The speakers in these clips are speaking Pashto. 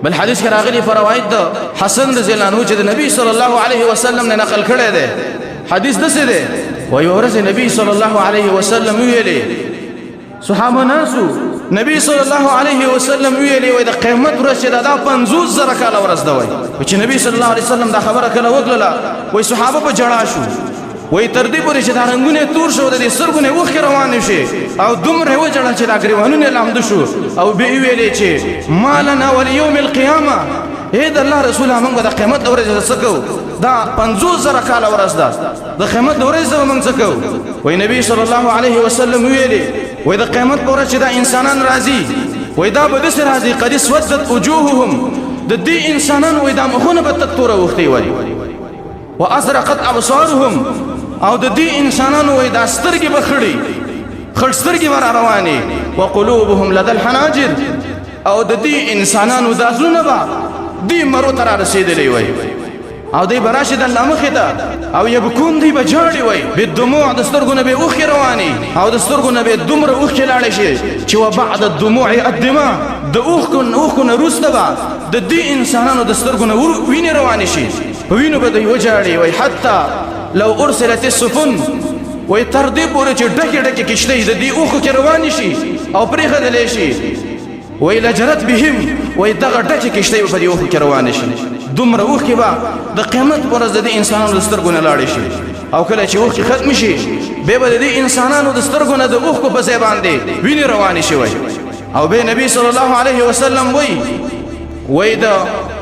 بل حدیث کې راغلی په روایت د حسن رضی الله عنه چې د نبی صلی الله علیه وسلم نه نقل کړی دی. حدیث داسې دی، وایي ورځ نبی صلی الله علیه وسلم ویلې صحابه ناسو، نبی صلی الله علیه وسلم ویلې وایي د قیامت ورځ چې دا 50,000 کاله ورځ ده. وایي چې نبی صلی الله علیه وسلم دا خبره کله وکړله، وایي صحابه په ژړا شو، وایي تر دې پورې چې دا رنګونه تور شو، د دې سترګو نه اوښکې روانې شي او دومره یې وژړل چې دا ګریوانونه یې لامده شو. او بیا یې ویلې چې ما لنا ولیوم القیامه، ای د الله رسوله، موږ به د قیامت د ورځې څه کوو؟ دا 50,000 کاله ورځ ده، د قیامت د ورځې به موږ څه کوو؟ وایي نبی صلی الله علیه وسلم ویلې، وایي د قیامت په ورځ چې دا انسانان راځي، وایي دا به داسې راځي قد اسودت وجوههم، د دې انسانانو وایي دا مخونه به تک توره اوښتې وایي، وازرقت ابصارهم، او د دې انسانانو وایي دا سترګې به خړې خړ سترګې به را روانې، وقلوبهم لدى الحناجر، او د دې انسانانو دا زړونه به دې مرو ته را رسېدلی وای، او دی به راشي د الله مخې ته او یبکون، دی به ژاړي وای بالدموع، د سترګو نه به اوښکې روانې او د سترګو نه به دومره اوښکې لاړې شي چې وبعد الدموع الدماء، د اوښکو نه وروسته به د دې انسانانو د سترګو نه وینې روانې شي، په وینو به دوی وژاړي. وای حتی لو ارسلت السفن، وای تر دې پورې چې ډکې ډکې کښتۍ د دې اوښکو کې روانې شي او پرېښودلی شي، وای لجرت بهم، وای دغه ډکې کښتۍ به په دې اوښکو کې روانې شي. دومره اوښکې به د قیامت په ورځ د دې انسانانو د سترګو نه لاړې شي، او کله چې اوښکې ختمې شي بیا به د دې انسانانو د سترګو نه د اوښکو په ځای باندې وینې روانې شي. وای او به نبی صلی الله علیه وسلم وای، وای د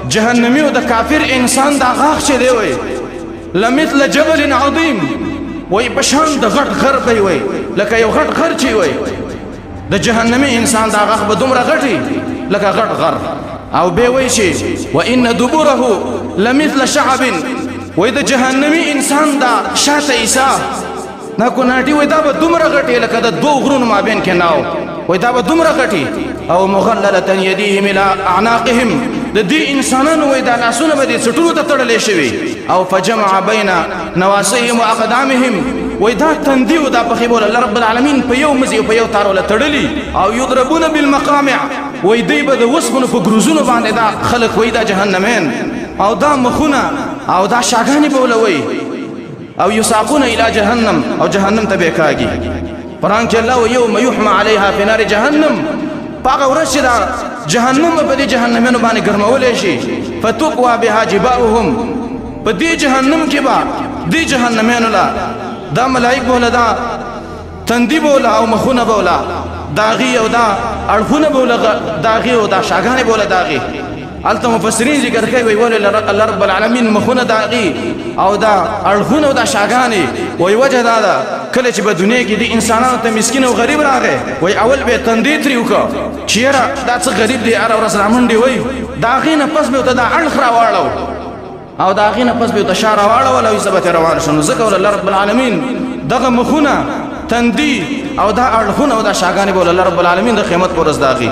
جهنمي او د کافر انسان دا غاښ چې دی وای لمثل جبل عظیم، وای په شان د غټ غر دی، وای لکه یو غټ غر چې وای د جهنمي انسان دا غاښ به دومره غټي لکه غټ غر. او به وای چې وان دبره لمثل شعب، وای د جهنمي انسان دا شاته عیسی دا کوناټي وای دا به دومره غټي لکه د دوو غرونو مابین کې ناو، وای دا به دومره غټي. او مغللة یدیهم الی اعناقهم، د دې انسانانو وای دا لاسونه به دې څټونو ته تړلی شوي، او فجمع بین نواسیهم واقدامهم، وای دا تندي او دا پښې به الله رب العالمین په یو مزي او په یو تار وله تړلي، او یضربون بالمقامع، وای دوی به د وسپنو په ګروزونو باندې دا خلک وای دا جهنمین او دا مخونه او دا شاګانې به وله وایي، او یساقون الى جهنم، او جهنم ته به کاږي. قرآن کې الله یوم یحمى علیها فی نار جهنم، په هغه ورځ چې دا جهنم به په دې جهنمینو باندې ګرمولی شي، فتقوا بها جباههم، په دې جهنم کې به دې جهنمینو له دا ملایک به له دا تندي به وله او مخونه به وله داغي او دا اړخونه به وله داغي او دا شاګانې به وله داغي. هلته مفسرین ذکر کوي وایي ولې الله رب العالمین مخونه داغي او دا اړخونه او دا شاګانې؟ وایي وجه دا ده کله چې په دنیا کې دې انسانانو ته مسکین او غریب راغی، وایي اول به یې تندې ترې وکړه چې یاره دا څه غریب دی، هره ورځ رامنډې وایي، د هغې نه پس به ورته دا اړخ راواړو او د هغې نه پس به ورته شا راواړوله او به ترې روان شو. نو ځکه ول الله رب العالمین دغه مخونه تندي او دا اړخونه او دا شاګانې به الله رب العالمین د قیامت پر ورځ داغي.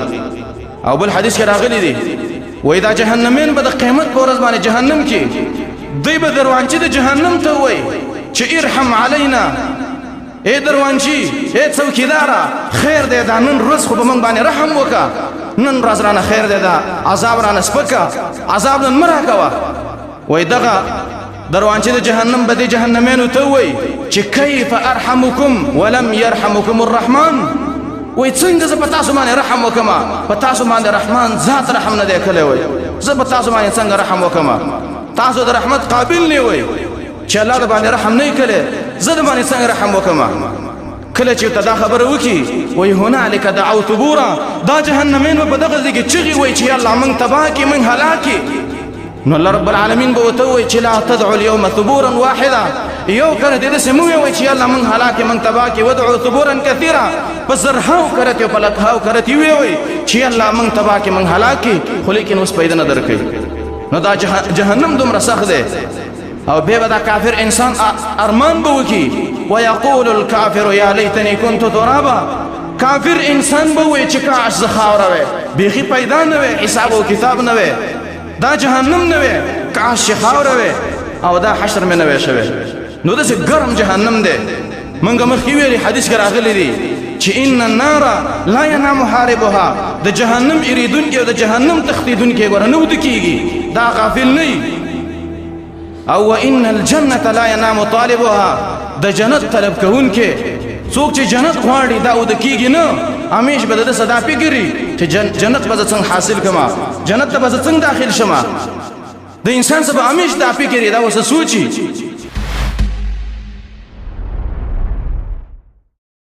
او بل حدیث کې راغلي دي وایي دا جهنمین به د قیامت په ورځ باندې جهنم کې دوی به دروانچي د جهنم ته وایي چې ارحم علینا، ای دروانچي، ای څوکیداره، خیر دی دا نن ورځ خو په موږ باندې رحم وکړه، نن ورځ رانه خیر دی، دا عذاب رانه سپکه، عذاب نن مه راکوه. وایي دغه دروانچې د جهنم به دې جهنمینو ته ووایي چې کیف ارحمکم ولم یرحمکم الرحمن، وایي څنګه زه په تاسو باندې رحم وکړم، په تاسو باندې رحمان ذات رحم نه دی کړی، وایي زه په تاسو باندې څنګه رحم وکړم، تاسو د رحمت قابل نه وئ چې الله د باندې رحم نه کړي، زه د باندې څنګه رحم وکړم؟ کله چې ته دا خبره وکړي وایي هنالک دعو ثبورا، دا جهنمین به په دغه ځای کې چغې وایي چې الله موږ تباه کړي، موږ هلاک کړي. نو الله رب العالمین به ورته ووایي چې لا تدعو اليوم ثبورا واحدا، یو کره دې داسې مه وایي چې الله موږ هلاک کړي، موږ تباه کړي، ودعو ثبورا کثیرا، په زرهاو کرتې او په لکهاو کرتې ووایي چې الله موږ تباه کړي، موږ هلاک کړي، خو لیکن اوس پیدا نه درکوي. نو دا جهنم دومره سخت دی. او بیا به دا کافر انسان ارمان به وکړي، ویقول الکافر یا لیتنی کنت ترابا، کافر انسان به وایي چې کاش زه خاوره وی، بیخي پیدا نه وی، حساب او کتاب نه وی، دا جهنم نه وی، کاش چې خاوره وی او دا حشر مې نه وی شوی. نو داسې ګرم جهنم دی. مونږ مخکې ویلي حدیث کې راغلي دي چې ان النار لا ينام حاربها، د جهنم اریدونکي او د جهنم تښتیدونکي ګوره نه وده کیږي، دا غافل نه. او وان الجنه لا ينام طالبها، د جنت طلب کوونکي څوک چې جنت غواړي دا وده کیږي نه، همیش به د صدا فکري چې جنت به څنګه حاصل کما، جنت ته به څنګه داخل شمه. د انسان سبا همیش دا فکر دا وسه سوچي.